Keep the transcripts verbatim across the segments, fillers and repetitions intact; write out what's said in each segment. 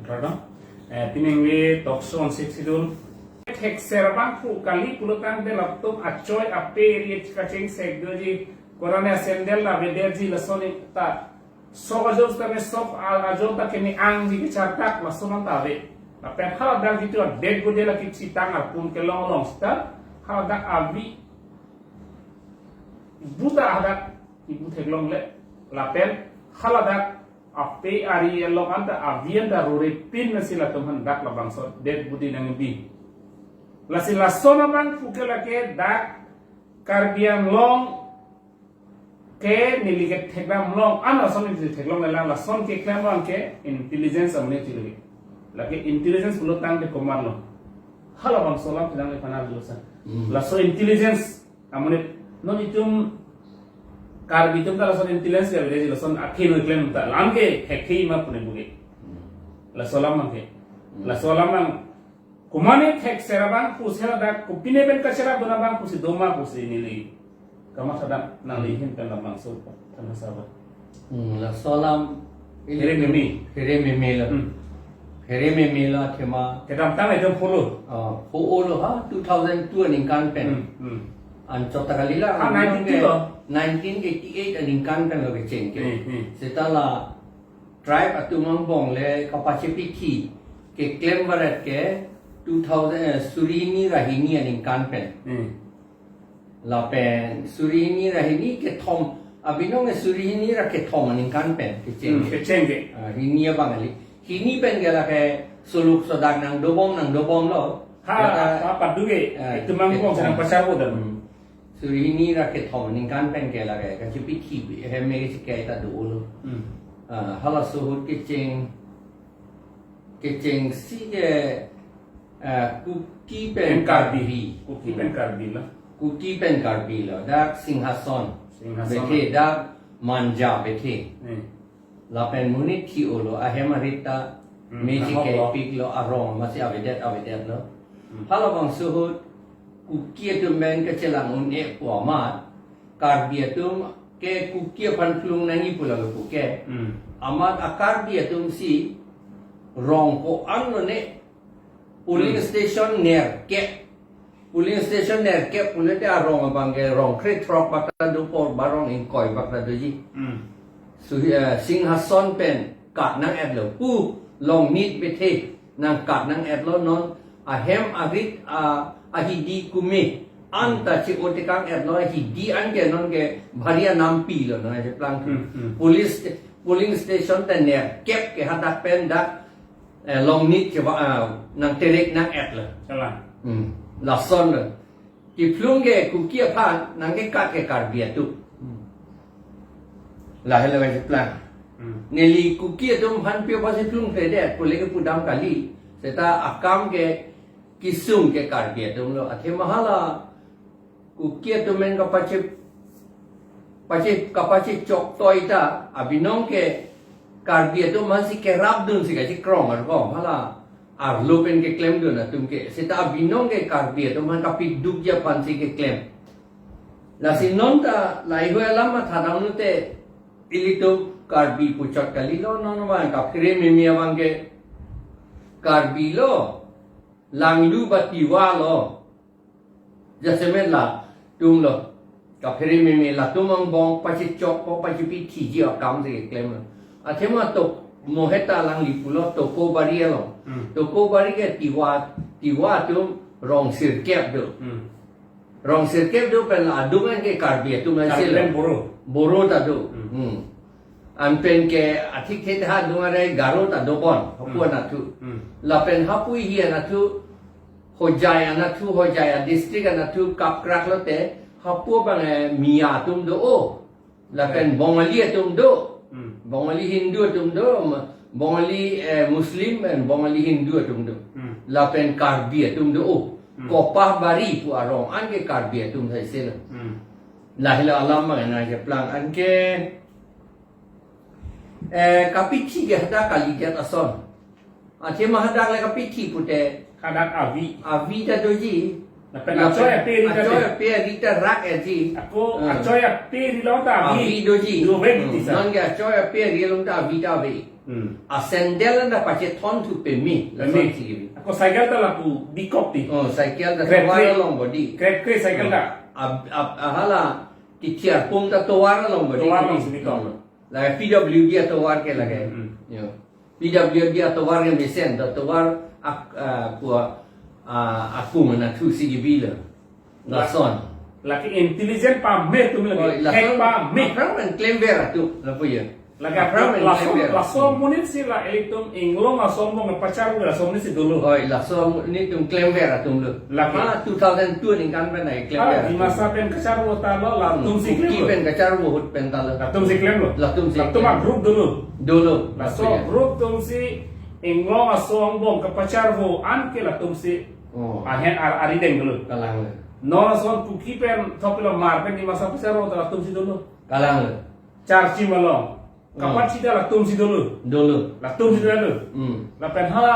Pardon? Eh, pini neli talk show on Sixth Schedule. Thekser abangphu kali pulotangte latum achoi ape ri kacheng sek doji. Korane sandal la bederji lason ta. Sok ajo ta me sok a-, ajo ta keme angji kechartak lason ta ave. Lapen haladak jitu dead body la kechitang apun kelong long sita. Haladak avi buta hadak ibu theklongle. Lapen haladak ape ari along anta avi anta rurepin nasi latum han dak labangso dead body nangbi. Lasi lason abangphu ke lake dak Karbi Anglong ke neli ke thekdam long, an lason neli theklongle lang, lason keklem abang ke intelligence amonit chilagi. Lake intelligence pulotangte komatlo. Halabangso alam kelang le panal jusa. Hmm. Laso intelligence amonit non itum Karbi atum ta lason intelligence ke beda lason akhei no klem ta lam ke hekhei ma pune buke. Laso alam ke. Hmm. Laso alam ang kumane thekser abangphu sera dak kopine pen kacherap dun abangphu si doma pusi neli. Kamatha dak nangli hin pen labangso kana sabat. Hmm, laso alam Phere meme. Phere meme lo. Hmm. Phere meme lo athema. Kedamtang itum phulo. Ah, phulo ha two thousand two aningkan pen. Hmm, hmm. Anchot ta kali la. Ah, nineteen two lo. Nineteen eighty-eight aningkan pen lo kecheng ke. Hmm, hmm. Seta la tribe atum angbong le kapachepithi keklem varet ke two thousand, eh, suri hini ra hini aningkan pen. Hmm. Lapen suri hini ra hini kethom, abinong ke suri hini ra kethom aningkan pen kecheng. Hmm, kecheng ke. Ah, hini abang kali. Hini pen ke lake suluk sodak nangdobom nangdobom lo. Ha, ya, ha, padu ke. Eh, itum angbong kethom. Sedang pasar ko dan. Hmm. Suri hini ra kethom aningkan pen ke lake kachepithi hem me si ke ta dolo. Hmm. Ah, halaso ahut kecheng kechengsi ke, eh, Kuki pen Pen Karbi. Karbi. Kuki pen Karbi lo. Kuki pen Karbi lo. Dak Singhason. Singhason. Bethe dak Manja bethe. Hmm. Lapen monit thi-o lo ahem arit ta Hmm, mesi nahok lo. Kepik lo arong masi avedet avedet lo. Hmm. Halabangso ahut Kuki atum pen kachelang un-e pu amat Karbi atum ke Kuki aphan phlung nangji pu lapu ke. Hmm. Amat a Karbi atum si rong ko-an lone polling Hmm. station nerkep. Polling station nerkep pulote arong abang ke rong krethrok bak ta do por ba rong ingkoi bak ta doji. Hmm. So, eh, Singhason pen kat nang-et lo pu Longnit bethe nang kat nang-et lo non ahem arit a, ahidi kume anta che-o tekang-et lo ahidi an ke non ke bhari anampi lo non cheplang. Hmm, hmm. Police polling station ta nerkep ke hadak pen dak, eh, Longnit ke ba, ah, nang terek nang-et lo. Salah. Hmm. Lason lo. Kephlung ke Kuki aphan nang kekat ke Karbi atum. Hmm. Lahelo cheplang. Hmm. Neli Kuki atum aphan pi apotsi phlung phre det pule kepudam kali. Seta akam ke kesung ke Karbi atum lo. Athema hala Kuki atum pen kapache, pache, kapachechok toi ta abinong ke Karbi atum aphan si kerap dun si kachekrong arkom hala arlo pen keklem dun atum ke. Seta abinong ke Karbi atum aphan kapidukji aphan si keklem. Lasi non ta lahei alam matha damlote ilitum Karbi puchot kali lo non abang kaphere meme abang ke Karbi lo, Langlu ba Tiwa lo. Jasemet latum lo. Kaphere meme latum angbong pachechok ko pachepi thiji akam si keklem lo. Athema to moheta alangli pulo Tokobari along. Hmm. Tokobari ke Tiwa, Tiwa atum rong sirkep do. Hmm. Rong sirkep do pen la adung an ke Karbi atum Karbi ase lo. Pen Boro. Boro ta do. Hmm. Hmm. Anpen ke athik thet ha adung are Garo ta do pon. Hapu Hmm. anathu. Hmm. Lapen hapu hi anathu Hojai anathu, Hojai a district anathu kapkrak lote, hapu abang, eh, Miya atum do o. Lapen Hmm. Bongali atum do. Hmm. Bongali Hindu atum do, ma-, Bongali, eh, Muslim, eh, Bongali Hindu atum do. Hmm. Lapen Karbi atum do o. Hmm. Kopah Bari pu arong an ke Karbi atum sai sel. Hmm. Lahelo alam abang nangcheplang an ke, eh, kapithi ke hadak kalidet ason. Athema hadak le kapithi pute. Hadak avi. Avi ta doji. Lapen achoi ape ri ta achoi ape ri ta rak eti. Ako hmm. Achoi ape ri lo ta avi. Avi doji. Dove hmm. Tisa. Non ke achoi ape ri lo ta avi ta avi. Hmm. A sandal ta pachethon thu peme. Peme. Lason si. Ako cycle ta lapu bikok ti. Oh, cycle ta kre, tovar kre. Along bodi. Kre kre cycle ta. Hmm. Ab, ab, ahala tithiar pum ta tovar along bodi. Tovar along si bikok. Hmm. Lake P W D atovar ke lake. Hmm. Yo. P W D atovar ke mesen, atovar ak, ah, kua, ah, akung na thu si gibi lo. Lason. Lake intelligent pame atum lake. Oh, lason. Hack pame. Aphrang men klemver atum, lapu ya. Lake aphrang men lason, klemver. Laso amonit si la ilitum inglong asong bong pachar laso amonit si dolo. Oh, laso amonit atum klemver atum lo. Lake. Ma two thousand two ningkan pen ai klemver. Ah, Dimasa pen kacharvo ta lo, latum si klemver. Kuki pen kacharvo ahut pen ta lo. Latum si klemlo. Latum si. Latum a group dolo. Dolo. Laso group atum si inglong asong bong kapacharvo an ke latum si. Oh. Ahen ar arideng dolo. Kalang le. Non ason Kuki pen thopilo mar pen Dimasa pacharvo ta latum si dolo. Kalang le. Charchi malong. Hmm. Kapachita latum si dolo. Dolo. Latum si dolo. Hmm. Lapen hala,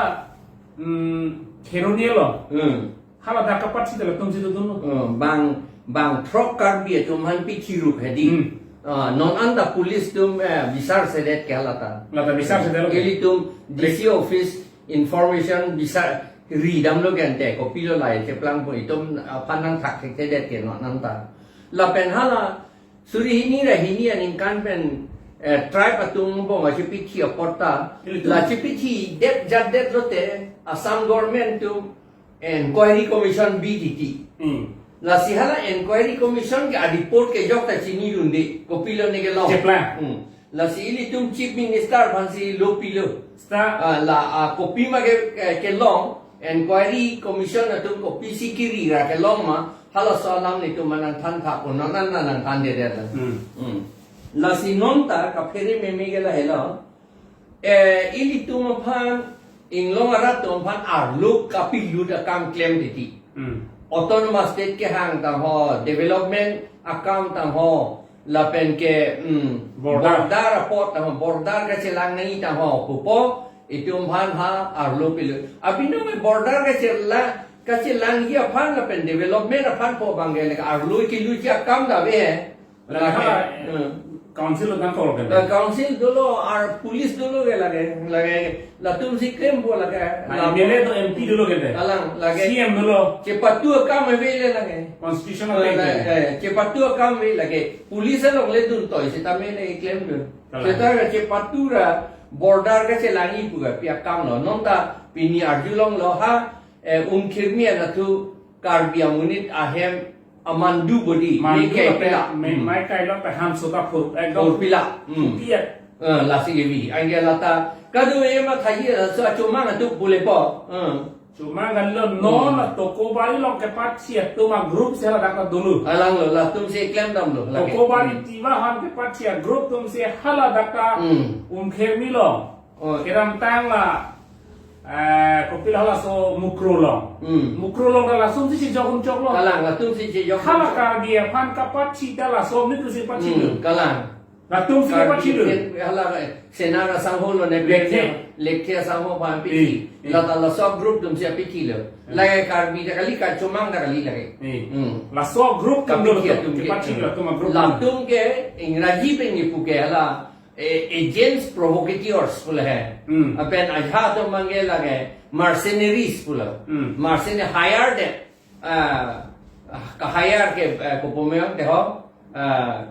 hmm, Kheroni along. Hmm. Hala dak kapachita latum si dolo. Hmm. Bang, bang throk Karbi atum aphan pithi rup hedi. Hmm. Ah, non anta police atum, eh, bisar sedet ke hala ta. Lata bisar sedet lo ke. Ilitum D C office information bisar ridam lo ke ante kopilo lai cheplang po itum aphan nangthak thekthedet ke non anta. Lapen hala suri hini ra hini aningkan pen, eh, tribe atum bong achipithi apot ta. Ilitum. La chipithi det jat det lote Assam government atum inquiry commission bi titi. Hmm. Lasi hala inquiry commission ke a report kejok ta chini runde. Kopilo ne kelong. Cheplang. Hmm. Lasi ilitum chief minister aphan si lo pilo. Sta. Ah, la, ah, kopima ke, ke, kelong. Inquiry commission atum kopisi kiri ra kelong ma, halaso alam nelitum nangthan tha po, non nangthan de de la. Hmm. Hmm. Lasi non ta kaphere meme ke lahelo. Eh, ilitum aphan, inglong arat atum aphan arlo kapilut akam klem titi. Hmm. Autonomous state kehang tangho, development akam tangho, lapen ke, hmm, border. Border apot tangho, border kachelang nangji tangho pupo, itum aphan ha arlo pilo. Abino me border kachelang, kachelangji aphan lapen development aphan po abang ke le arlo kiluji akam ta ave. Lake, lake, hmm. Council lo tang kol ke. Eh, council dolo, ar police dolo ke lake, lake, latum si klempo lake. Na, la M L A to M P dolo ke te. Kalang, lake. C M dolo. Chepatu akam ave le lake. Constitution eh, ave la, ke. Eh, chepatu akam ave lake. Police along le dun toi seta me le klem dun. Kalang. Seta ke chepatu ra border kachelangji pu ke pi akam lo. Non ta pini arjulonglo ha, eh, Umkhirmi anatthu Karbi amonit ahem amandu bodi. Mandu ne kai lapen pila. Me-, hmm. Mai kai lapen han sota phur, ekdom phur pila. Hmm. Phur pila. Eh, lasi kevi. Anke lata. Kadu ema thaji laso achomang atum pulepo. Hmm. Chomang kan lo non. Hmm. Tokobari along kepathi atum a group si ladak ta dolo. Kalang lo, latum si klem damlo. Lake. Tokobari hmm. Tiwa han kepathi a group atum si haladak ta hmm. Umkhirmi along. Oh. Kedamtang la, eh, kopilo halaso Mukroh along. Hmm. Mukroh along hala sum si chejok un choklo. Kalang, latum si chejok un chok. Hala Karbi aphan kapathi ta laso amonit si pathi lo. Hmm, kalang. Latum si Karbi kapathi lo. Pen hala, eh, Sena asangho lo ne. Lekthe. Lekthe asangho aphan pithi. Eh, eh. Lata laso group atum si apithi lo. Eh. Lake Karbi ta kali, kachomang ta kali lake. Eh. Hmm. Laso group atum kapithi lo, atum ke. Kapathi lo, atum a group. Latum ke Ingraji pen nyepu ke hala eh, agents provocateurs pu le he. Hmm. Lapen ajahak atum abang ke lake mercenaries pu lo. Hmm. Mercenary hired, ah, ka-hire ke, eh, kopi ma te ho, ah,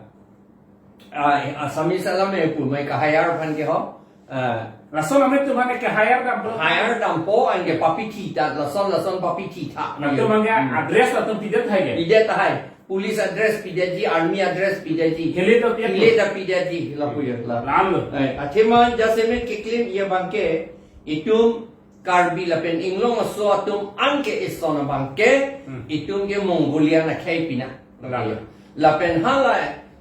ah, Assamese alam me pu mai ka-hire aphan ke ho. Ah. Lason amonit atum aphan ke hire dampo. Hire dampo anke papithi ta, lason lason papithi tha. Latum abang ke hmm. Address latum pidet tahai ke. Pidet tahai. Police address pidetji, army address pidetji. Hile ta pidetji. Hile ta pidetji, lapu ya, la. Lam lo. Eh, athema jasemet keklem ya abang ke, itum Karbi lapen inglong aso atum anke ison abang ke, hmm. Itum ke Mongolian akhei pina. Lam lo. Lapen hala,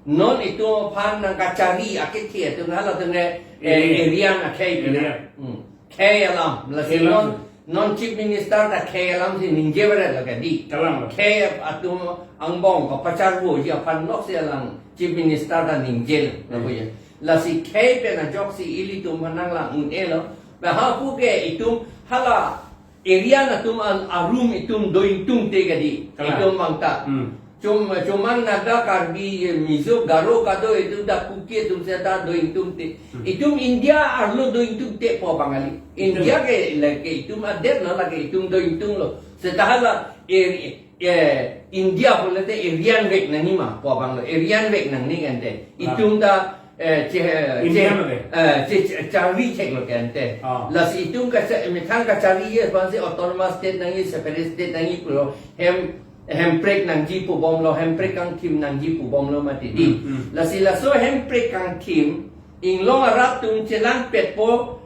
non itum aphan nangkachari akethe atum hala atum ke, eh, eh. Aryan akhei pina. Aryan. Hmm. Khei alam, lasi khei alam. Non, non Chief Minister ta khei alam si ningje beret lake di. Kalang. Khei atum angbong kapacharvoji aphan nok si alang Chief Minister ta ningje lo, hmm. Lapu ya. Lasi khei pen ajok si ilitum aphan nanglang un-e lo. Ba ha pu ke itum hala Area atum an arum itum do ingtungte kadi. Kalang. Itum bangta. Hmm. Chom, chomang Naga, Karbi, eh, Mizo, Garo kado itum ta Kuki itum seta do ingtungte. Hmm. Itum India arlo do ingtungte pu abang kali. Itum. India ke lake itum adet lo, lake itum do ingtung lo. Seta hala, eh, eh, India pulote Aryan vek nangji ma pu abang lo. Aryan vek nangji ante. Ah. Itum ta eh, che, eh, India che, lo de. Eh, che, che, charli chek lo ke ante. Ah. Lasi itum kacha-, methang kacharli ye aphansi autonomous state nangji, separate state nangji pulo, hem, hemprek nangji pubom lo, hemprek kangthim nangji pubom lo mati di. Hmm, hmm. Lasi laso hemprek kangthim, inglong arat atum chelangpetpo,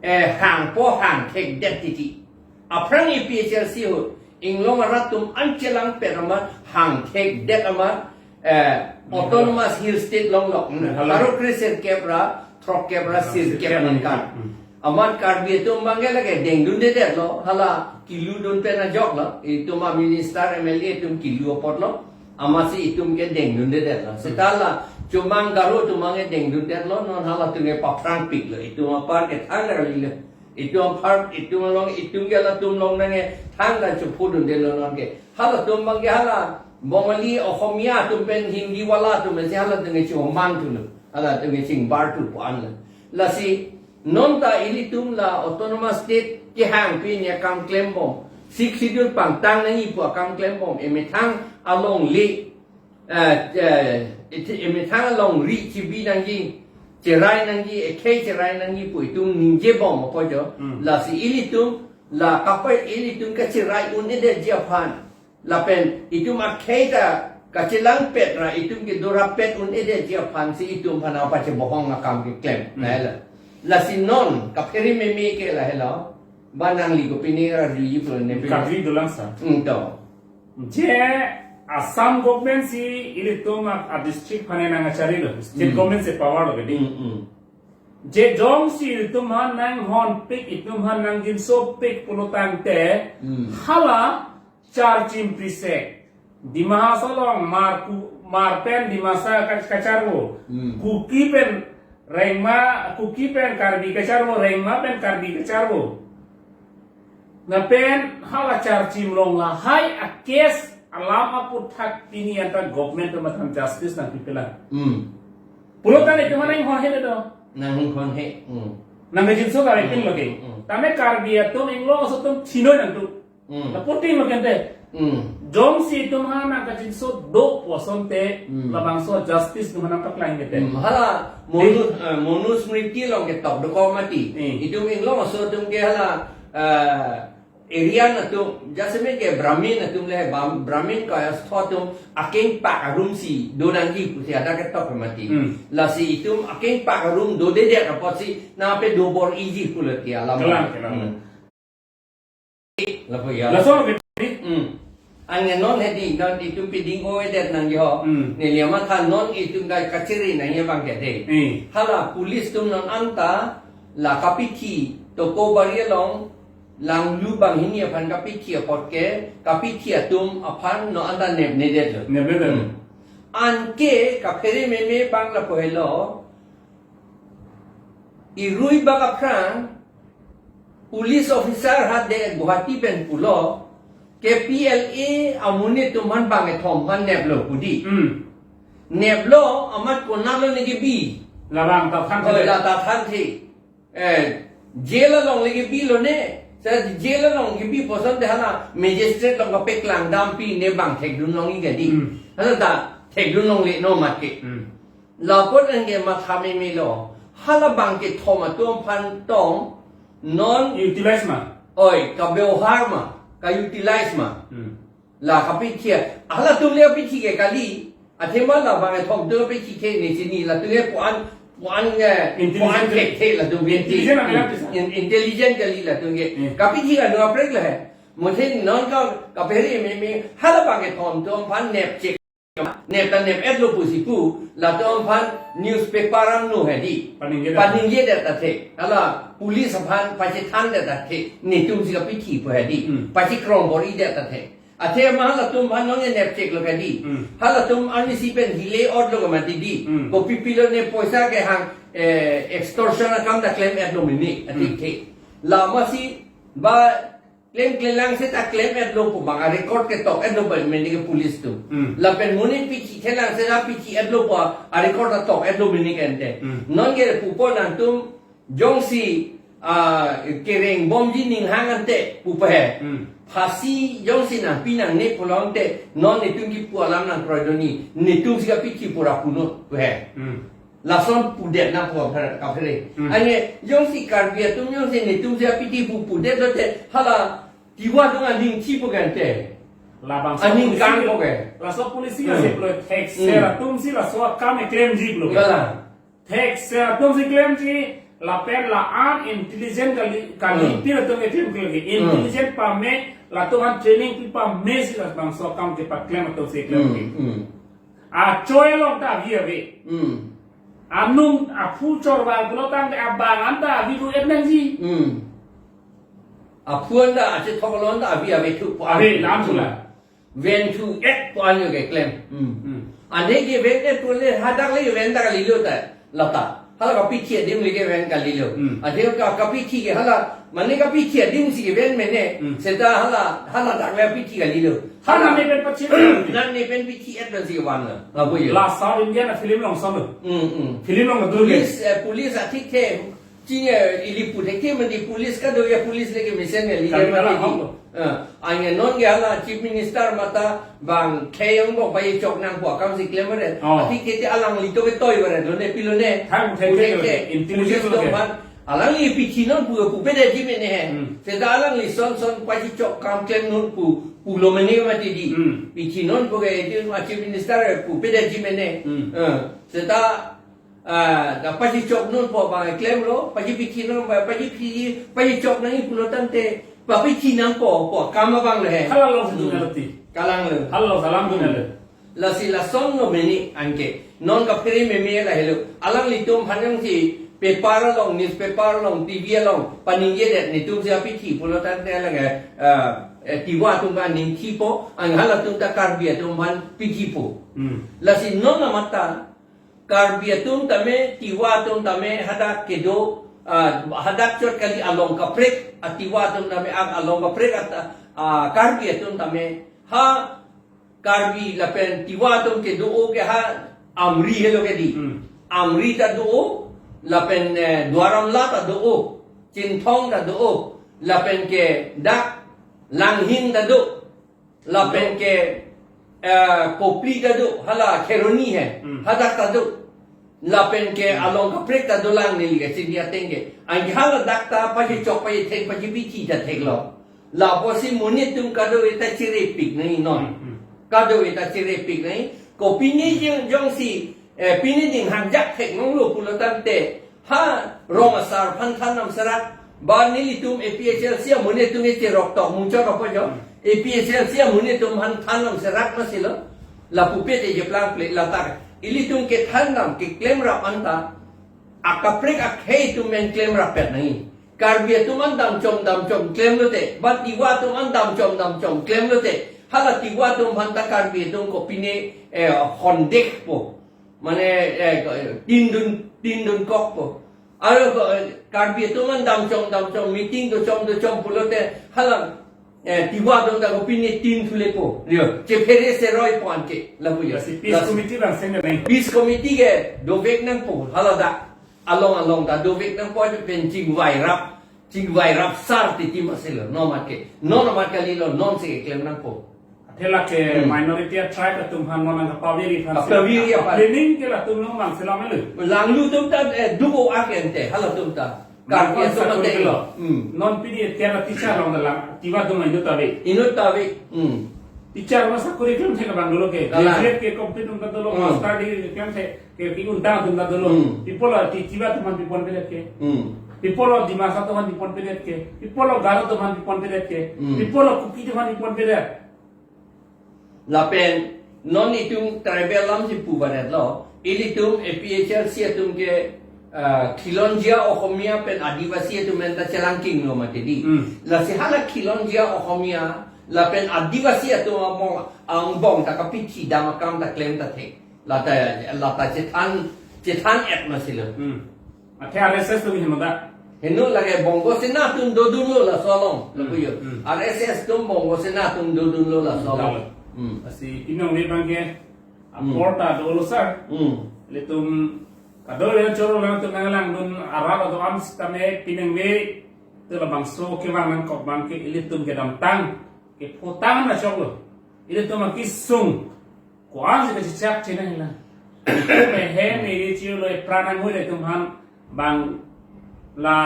eh, hangpo hangthekdet titi. Aphrang A P H L C ahut, inglong arat atum an chelangpet amat, hangthekdet amat, eh, hmm, Autonomous Hill State longlo. Hmm, hala. Baru kre sirkep ra, throkkep ra, ah, sirkep sirkep nangkang. Hmm. Amat Karbi atum abang ke lake dengdundedetlo, hala keludun pen ajok lo, itum a-minister, M L A atum kelu apotlo, amatsi itum ke dengdundedetlo. Hmm. Seta la, chomang Garo atum abang ke dengdundetlo, non halatum ke paphrangpiklo, itum apar ke thang ra kalilo. Itum apar, itum along, itum ke halatum along nangke thang ra chepudundetlo non ke. Halatum abang ke hala Bongali, Ohomia atum pen Hindi wala atum pensi halatum ke chomang thulo. Halatum ke chingbar thu pu an lo. Lasi non ta ilitum la autonomous state kehang pini akam klembom. Sixth Schedule pangtang nangji pu akam klembom. Emethang alongle, eh, eh, iti-, emethang alongri chibi nangji, cherai nangji, ekhei cherai nangji pu itum ningjebom apo jo. Hmm. Lasi ilitum, la kapai ilitum kacherai un-edetji aphan. Lapen itum akhei ta kachelangpet ra itum kedo rapet un-edetji aphansi itum aphan apachebohong akam keklem. Hmm. Lahelo. Lasi non kaphere meme ke lahelo. Ba nangli kopine ra juji pulo ne pine. Kadri dolang sa. Hmm, to. Je Assam government si ilitum a, a district aphan nangkacharlilo. State, hmm, government si power lo kedi. Hmm, hmm. Je jongsi ilitum aphan nanghonpik, itum aphan nangjinsopik pulo tangte, hmm, hala charchim prisek. Dima Hasao along Hmar Ku-, Hmar pen Dimasa ka-, kacharvo. Hmm. Kuki pen Rengma, Kuki pen Karbi kacharvo, Rengma pen Karbi kacharvo. Lapen hala charchim along lahai a case alam aphuthak pini anta government atum aphan justice nangpipelang. Hmm. Pulo tangte itum aphan nanghonhe do. Nanghonhe. Hmm. Nangkajinso kami, hmm, pin lagi. Hmm. Tame Karbi atum inglong aso atum chinoi nangtum. Hmm. Laputin lo ke ante. Hmm. Jongsi itum aphan nangkajinso do pu asonte, hmm, labangso justice itum aphan nangpaklang ke te. Hmm. Hala Monu, eh, Manusmriti along ketok dokok mati. Hmm. Itum inglong aso atum ke hala, eh, Aryan atum, jasemet ke Brahmin atum le, Bam-, Brahmin kaiastho atum akengpak arumsi do nangji pusi hadak ketok mati. Hmm. Lasi itum akengpak arum dodedet apotsi nangpado bor-iji pulo ti alam. Kalang, kalang. Hmm. Lapu ya. Laso ke. Hmm. Anke non hedi, non itum piding-o-edet nangji ho. Hmm. Neli amatha non itum ka kachiri nangji abang ke de. Hmm. Hala police atum non anta la kapithi toko bari along langlu banghini aphan kapithi apot ke, kapithi atum aphan non anta nepnedetlo. Nepnedetlo. Hmm. Anke kaphere meme abang lapu helo. Irui bak aphrang, police officer ha de Guwahati pen pulo, ke P L A amonit atum aphan bangkethom aphan neplo pu di. Hmm. Neplo amat konatlo ne kebi. Labang ta than. Oh, the. La ta than the. Eh, jail along le kebilo ne. Sa jail along kebi pu asonte hala magistrate along kapaklang dampi ne bang thekdun longji kedi. Hmm. Hala ta thekdun longle no mati. Hmm. Lapot anke matha memelo. Hala bangkethom atum aphan tong non utilize ma. Oi, ka-byabohar ma, ka-utilize ma. Hmm. La kapithi, halatum le kapithi ke kali. Athema la bangkethom atum kapithi ke ne chini latum ke puan, puan ke, intelligent, puan ke the latum ke. Intelligent, intelligent, in-, intelligent kali latum ke. Hmm. Kapithi ka no aprek le he. Muthe non ka, kaphere meme, hala bangkethom atum aphan nepchek. Nep ta nep-etlo pusi pu, latum aphan newspaper angno hedi. Paningjedet. Paningjedet ta the. Hala police aphan pachethandet ta the. Netum si kapithi pu hedi. Hmm. Pachekrong bor-idet ta the. Athema halatum aphan nonke nepcheklo kedi. Hmm. Halatum arnisi pen hile otlo ke mati di. Hmm. Kopi pilo ne poisa kehang, eh, extortion akam ta klem-etlo mene. Ati, hmm, the. Lamasi Ba klem klemlang seta klem-etlo pu bang a-record ketok-etlo ba mene ke police atum. Hmm. Lapen monit pichi thelang seta pichi-etlo pu a-record atok-etlo mene ke ante. Hmm. Non ke pupo nangtum jongsi, ah, kereng bomji ninghang ante pupo he. Hmm. Phasi jongsi nangpi nangne pulo ante non netum kipu alam nangkroi doni, netumsi kapithi pura punot pu he. Hmm. Lason pudet nangpo kaphere, kaphere. Hmm. Anke jongsi Karbi atum jongsi netumsi apithi pu pudetlo te hala Tiwa atum aning thipo ke ante. Labangso aning policy kangpo ke. Laso policy Hmm. Asip lo thek Hmm. Ser atumsi laso akam keklemji lo. Galang. Thek Ser atumsi klemji lapen la-an intelligent kali kali Hmm. Pir atum keklem kali. Hmm. Intelligent pame latum aphan training pi pamesi labangso akam kepaklem atumsi klem Hmm. kali. Hmm. Achoi along ta avi ave. Hmm. Anung aphu chorvang pulo tangte abang anta avi ru-et nangji. Hmm. Aphu anta achethok along anta avi ave thu pu Ave, an. Lam thu la. Ven thu-et pu an yo keklem. Hmm. Hmm. Ane ke ven-et pu le hadak le ven ta kalilo ta. Lata. Hala kapithi adim le ke ven kalilo. Hmm. Ante ka kapithi ke hala, mane kapithi adim si ke ven mene. Hmm. Seta hala, hala dak le kapithi kalilo. Hala ne pen pachit. Nan ne pen pithi-et pen si van la. Lapu yo. La South Indian film along son lo. Hmm, hmm. Film along dulu ke. Police, eh, police athik the. Ching, eh, ili pu the ke mandi police kado ya police le ke mesen ya li Kami ke mandi kalang di. Hong lo. Eh, anke non ke hala Chief Minister mate bang kheyong bok bai chok nangpo akamsi klem re. Oh. Athik the te alanglito ketoi re lo ne pilo ne. Thang the Pu the the ke ke. Intelligence Police lo ke. Atum aphan alangli pithi non pu pupedetji mene he. Hmm. Seta alangli son son pachichok kam klem non pu pulo mene mati di. Hmm. Pithi non pu ke di ma Chief Minister pupedetji mene. Hmm. Eh, seta, ah, da pachichok non pu bang klemlo, pachipithi non ba, pachipithi, pachichok nangji pulo tangte, papithi nangpo, pu akam abang le he. Hala alongsi Hmm. dun-et lo ti. Kalang lo. Hala along salam dun-et lo. Lasi lason lo mene anke. Non kaphere meme lahelo. Alanglitum aphan jongsi paper along, newspaper along, T V along paningjedet netumsi apithi pulo tangte alang, eh, eh, Tiwa atum aning thipo, anke halatum ta Karbi atum aphan pithipo. Hmm. Lasi non amat ta Karbi atum tame, Tiwa atum tame, hadak kedo, ah, hadak chot kali along kaprek, a Tiwa atum tame, a along kaprek, a, ah, Karbi atum tame, ha Karbi lapen Tiwa atum kedo-o ke ha Amri helo ke di. Hmm. Amri ta do-o, lapen, eh, Duar Amla ta do-o, Chinthong ta do-o, lapen ke dak Langhin ta do, lapen ke, eh, Kopili ta do, hala Kheroni he, Hmm. hadak ta do. Lapen ke Hmm. along kaprek ta dolang neli ke sini ateng ke. Anke hala dak ta pachichok pachithek pachipithi ta theklo. Lapusi monit atum kadokave ta chirepik nangji non. Hmm, hmm. Kadokave ta chirepik nangji. Kopine jong, jongsi, eh, pine ding hanjak thek nanglo pulo tangte ha rong asar aphan than nam serak. Ba nelitum A P H L C amonit atum ke cherok tok muchot apo jo. Hmm. A P H L C amonit atum aphan than nam serak masilo. Lapu pete je plang ple latar. Ilitum kethan nam keklem rap anta akaprek akhei atum men klem rap pet nangji. Karbi atum an damchom damchom klemlote, ba Tiwa atum an damchom damchom klemlote, hala Tiwa atum aphan ta Karbi atum kopine, eh, hondek po. Mane, eh, tin dun, tin dun kok po. Aro ko, eh, Karbi atum an damchom damchom meeting dochom dochom pulote, hala, eh, Tiwa atum ta kopine tin thule po. Yo, chephere seroi po anke, lapu yo. Lasi peace Lasi committee bang sende nai. Peace committee ke dovek nangpo, hala dak. Along along ta dovek nangpo pen chingvai rap, chingvai rap sar titi masilo, non amat ke, non amat kalilo, nonsi keklem nangpo. Athe lake Hmm. minority a tribe atum aphan non nangkapaviri aphan si. Kapaviri aphan. Planning ke latum along bang sila melu. Langlu atum ta, eh, dubo ak ente, halatum ta. Karbi Bangkon atum sakori ante. Kelo. Hmm. Non pidi tiara teacher along dalam, Tiwa atum inut ta ave. Inut ta ave. Hmm. Teacher ma sakori klem thek abang dolo ke. Kalang. Graduate ke complete atum ta dolo, Hmm. master degree ke klem thek. Ke, ke untang atum ta dolo. Hmm. Pi apotlo Ti-, Tiwa atum aphan pi ponpedet ke. Hmm. Pi apotlo Dimasa atum aphan pi ponpedet ke. Pi apotlo Garo atum aphan pi ponpedet ke. Hmm. Pi apotlo Kuki atum aphan pi ponpedet. Lapen non itum tribal alam si pu baret lo. Ilitum A P H L C atum ke, ah, Khilonjia Ohomia pen Adivasi atum pen ta chelangking lo mati di. Hmm. Lasi hala Khilonjia Ohomia lapen Adivasi atum among angbong ta kapithi dam akam ta klem ta thek. Lata, lata chethan, chethan-et masilo. Hmm. Athe R S S atum henoda. Heno lake Bongo Sena atum dodunlo laso along, hmm, lapu yo. Hmm. R S S atum Bongo Sena atum dodunlo laso along. Dalo. Hmm. Lasi pinong le bangke, hmm, apor ta dolo sir. Hmm. Ilitum kadokave choro lang atum nanglang dun arat ado am sitame pinong le, te labangso kevang nangkok bangke ilitum kedamtang kephotang na choklo. Ilitum akesung ko-an si kachechak chenang la. Mehem iri chilo epran anghui le itumphan bang la,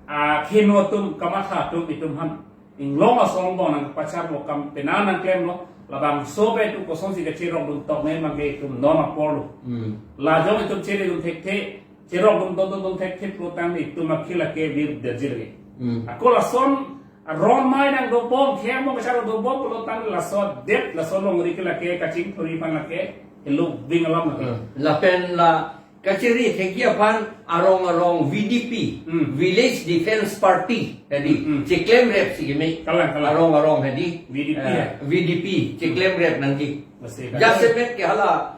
ah, kheno atum kamatha atum itumphan inglong asong bong nangpachar mo kam penan nangklemlo, labangso pen itum kosonsi kacherok dun tok ne bangke itum non apor lo. Hmm. La jong itum chere dun thekthe, cherok dun dun dun dun thekthe pulotangte itum akhei lake vir derjir ke. Hmm. Ako lason aron mai nangdobom, khemo kachar dobom pulotangte laso det, laso longri ke lake kachingthurji aphan lake helo bing alam lake. Hmm. Lapen la kachiri thekji aphan arong arong V D P, hmm, Village Defense Party, hedi, hmm, hmm, cheklemrep si keme. Kalang, kalang. Arong arong hedi, V D P, eh, ya? V D P, cheklemrep nangji. Masi, kalang. Jasemet ke hala,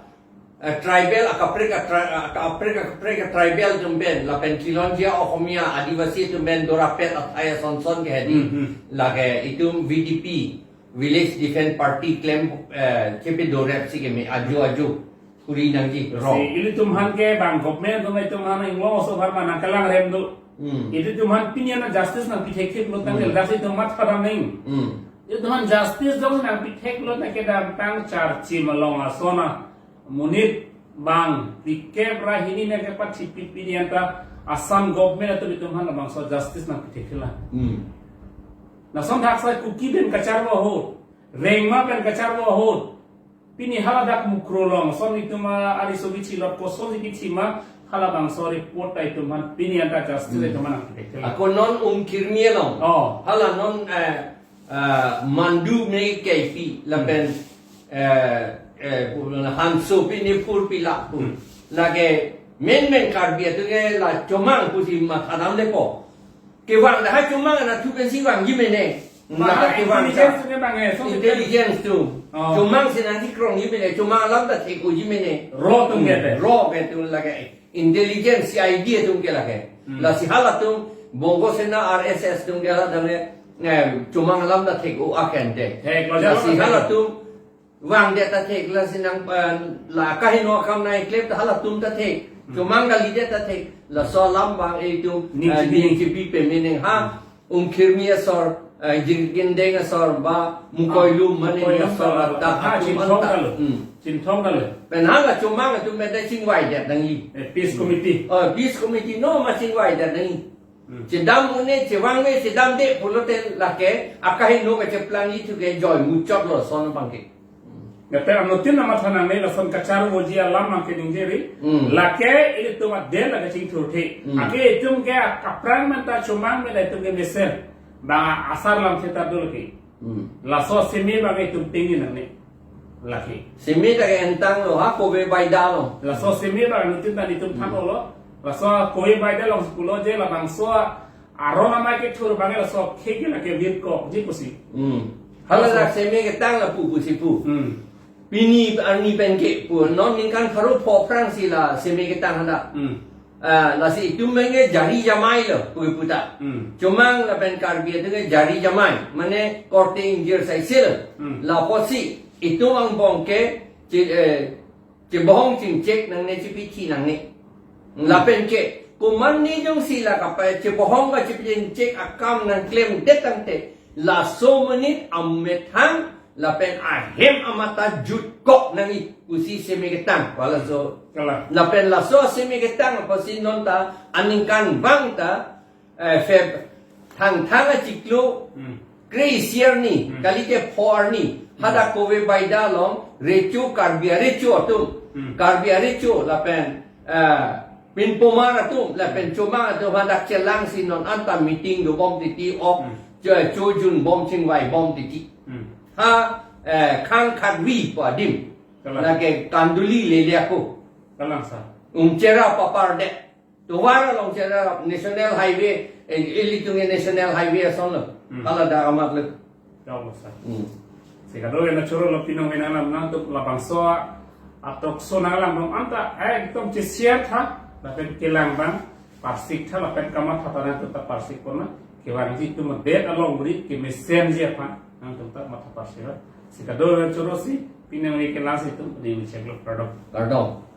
eh, tribal akaprek atra-, akaprek akaprek tribal atum pen, lapen Khilonjia Ohomia Adivasi atum pen dorapet athai asonson ke hedi. Hmm, hmm. Lake itum V D P, Village Defense Party klem, eh, chepe dorep si keme, ajo ajo. Kuri nangji, rong. Si, ilitum aphan ke bang government atum itumphan inglong aso aphan ma nangkalang rem do. Hmm. Ilitum aphan pini ana justice nangpi thekthe pulotangte, hmm, ladak si itum matha dam nang. Hmm. Ilitum aphan justice jong nangpi thek pulotangte kedamtang charchi malong ason amonit bang phlikep ra hini nangkepachipi pini anta Assam government atum itumphan labangso justice nangpi thekthe la. Hmm. Lason thaksai Kuki pen kacharvo ahut, Rengma pen kacharvo ahut, pini haladak Mukroh along ason itum, ah, ariso kithi lot kosonsi kithi ma, halabangso report ta itumphan pini anta justice, hmm, itumphan nangpi thekthe la. Ako non Umkhirmi along. Oh. Hala non, eh, eh, Mandu me kaipi lapen, hmm, eh, eh, Hanso pini phurpi la pu. Hmm. Lake menmen Karbi atum ke la chomang pusi matha damlepo. Kevang dah chomang anatthu pensi vangji mene. Ma, maka kevang intelligence dah. Atum ke bang, eh, so intelligence atum. Oh. Chomang si nangchekrongji mene, chomang alam ta thek-oji mene. Raw atum ke te. Raw ke atum lake. Intelligence, C I D atum ke lake. Hmm. Lasi halatum, Bongo Sena R S S atum ke hala damle, eh, chomang alam ta thek-o aken te. Thek-o aja lasi atum. Halatum, vangdet ta thek lasi nang, eh, la kaheno akam nangklem ta halatum ta thek. Hmm. Chomang kalidet ta thek. Laso alam bang itum, ning, eh, chibi, ning chibi peme nang ha. Hmm. Umkhirmi asor, eh, Jirikindeng asor ba Mukoilum, ah, mane Mukoilum asor ta, ah, atum Chinthong anta. Kalo. Hmm. Chinthong kalo. Pen hala chomang atum pen ta chingvaidet nangji. Eh, peace committee. Oh, peace committee no ma chingvaidet nangji. Hmm. Chedam un-e, chevang un-e, chedamde pulote lake, akaheno kacheplangji thu ke joi muchotlo ason bangke. Lapen anuttin amat hanang ne lason kacharvoji alam nangkeningje ri. Hmm. Lake ilitum aden lake chingthurthe. Hmm. Ake itum ke kaprang menta chomang menta itum ke mesen. Ba asar lam thekthe dolo ke. Hmm. Laso seme bang itum tingin nangne. Lake. Seme ta ke entanglo ha kove baida lo. Laso seme bang anuttin ta itum than, hmm, olo. Laso kove baida along si pulo je labangso aron amei kethur bang laso kheke lake virkokji pusi. Hmm. Laso. Haladak seme ketang lapu pusi pu. Hmm. Pini arni pen ke pu non ningkan pharo pho aphrang si la seme ketang hadak. Hmm. Ah, lasi itum pen ke jari jamai lo, pu puta. Hmm. Chomang lapen Karbi atum ke jari jamai, mane korte ingjir saisel. Hmm. Lapusi itum angbong ke chi-, eh, chebohong chingchek nangne, chipithi nangne. Hmm. Lapen ke, komatne jongsi la kapai chebohong ba chipichingchek akam nangklemdet tangte, laso amonit amethang lapen ahem amat ta jutkok nangji pusi seme ketang. Wala so. Kalang. Lapen laso seme ketang apotsi non ta aningkan bang ta, eh, Feb, Thangthang achiklo, hmm, kre-isi arni, hmm, kalite pho arni, hmm, hadak kove baida along recho Karbi arecho atum, hmm, Karbi arecho lapen, eh, pinpomar atum lapen chomang atum hadak chelangsi non anta meeting dobom titi ok, hmm, cho, chojunbom chingvaibom titi. Hmm. Ha, eh, Khang Khatvi pu adim. Kalang. Lake Kanduli lele ako. Kalang sir. Umchera papardet. Tovar along chera National Highway, eh, ilitum ke National Highway ason lo. Hmm. Haladak amat lo. Kalang sir. Hmm. Si kadokave na choro lo pinong ena nam nang tuk labangso atok so nanglang dong anta, eh, ekdom chesiat ha, lapen kelang bang. parsik tha lapen kamatha ta nangtum ta parsik pon nang. Kevangji itum det along bri kemesenji aphan nangtum ta matha parsik ra. Si kadokave choro si pini arni ke last itum, pini arni chiklo, kardom. Kardom.